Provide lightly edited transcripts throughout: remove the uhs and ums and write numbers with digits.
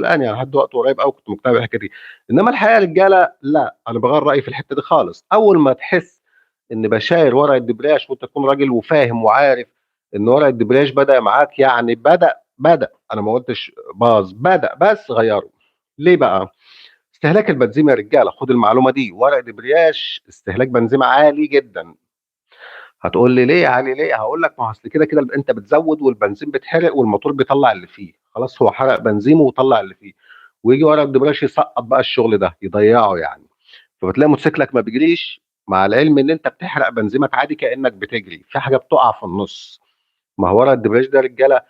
الان، يعني لحد وقت قريب قوي كنت مقتنع بالحكاية دي. انما الحقيقة يا رجاله لا، انا بغير رايي في الحتة دي خالص. اول ما تحس ان بشاير ورق الدبرياج، وانت تكون راجل وفاهم وعارف ان ورق الدبرياج بدا معاك، يعني بدا انا ما قلتش باظ، بدا بس غيره. ليه بقى؟ استهلاك البنزين يا رجاله، خد المعلومة دي، ورق دبرياج استهلاك بنزين عالي جدا. هتقول لي ليه عالي ليه؟ هقول لك ما هو اصل كده كده انت بتزود والبنزين بيتحرق والموتور بيطلع اللي فيه، خلاص هو حرق بنزينة وطلع اللي فيه، ويجي ورق الدبرياج يسقط بقى الشغل ده، يضيعه يعني. فبتلاقي موتوسيكلك ما بيجريش، مع العلم ان انت بتحرق بنزيمك عادي كانك بتجري، في حاجة بتقع في النص. ما هو ورق الدبرياج ده يا رجاله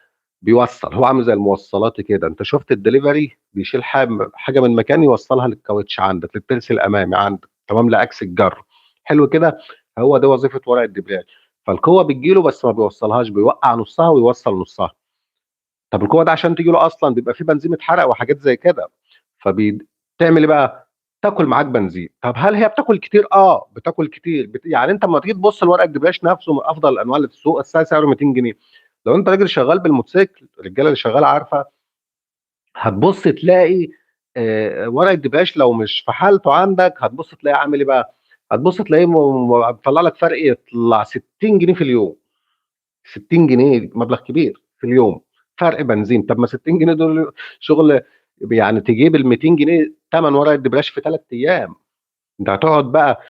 بيوصل، هو عامل زي الموصلات كده، انت شفت الدليفري بيشيل حاجة من مكان يوصلها للكاوتش عندك، للترس الامامي عندك، تمام، لاكس الجر، حلو كده. هو ده وظيفة ورق الدبرياج. فالقوه بتجيله بس ما بيوصلهاش، بيوقع نصها ويوصل نصها. طب القوة ده عشان تجيله اصلا بيبقى فيه بنزين اتحرق وحاجات زي كده، فبتعمل ايه بقى؟ تاكل معاك بنزين. طب هل هي بتاكل كتير؟ بتاكل كتير. يعني انت لما تيجي تبص لورق الدبرياج نفسه من افضل الانواع اللي في السوق، السعر سعره 200 جنيه. لو انت راجل شغال بالموتوسيكل، الرجالة اللي شغالة عارفه، هتبص تلاقي ورق الدبرياج لو مش في حالته عندك، هتبص تلاقيه عامل ايه بقى؟ هتبص تلاقيه بيطلع لك فرق يطلع 60 جنيه في اليوم. 60 جنيه مبلغ كبير في اليوم فرق بنزين. طب ما 60 جنيه دول شغل يعني، تجيب ال 200 جنيه ثمن ورق الدبرياج في 3 ايام. انت هتقعد بقى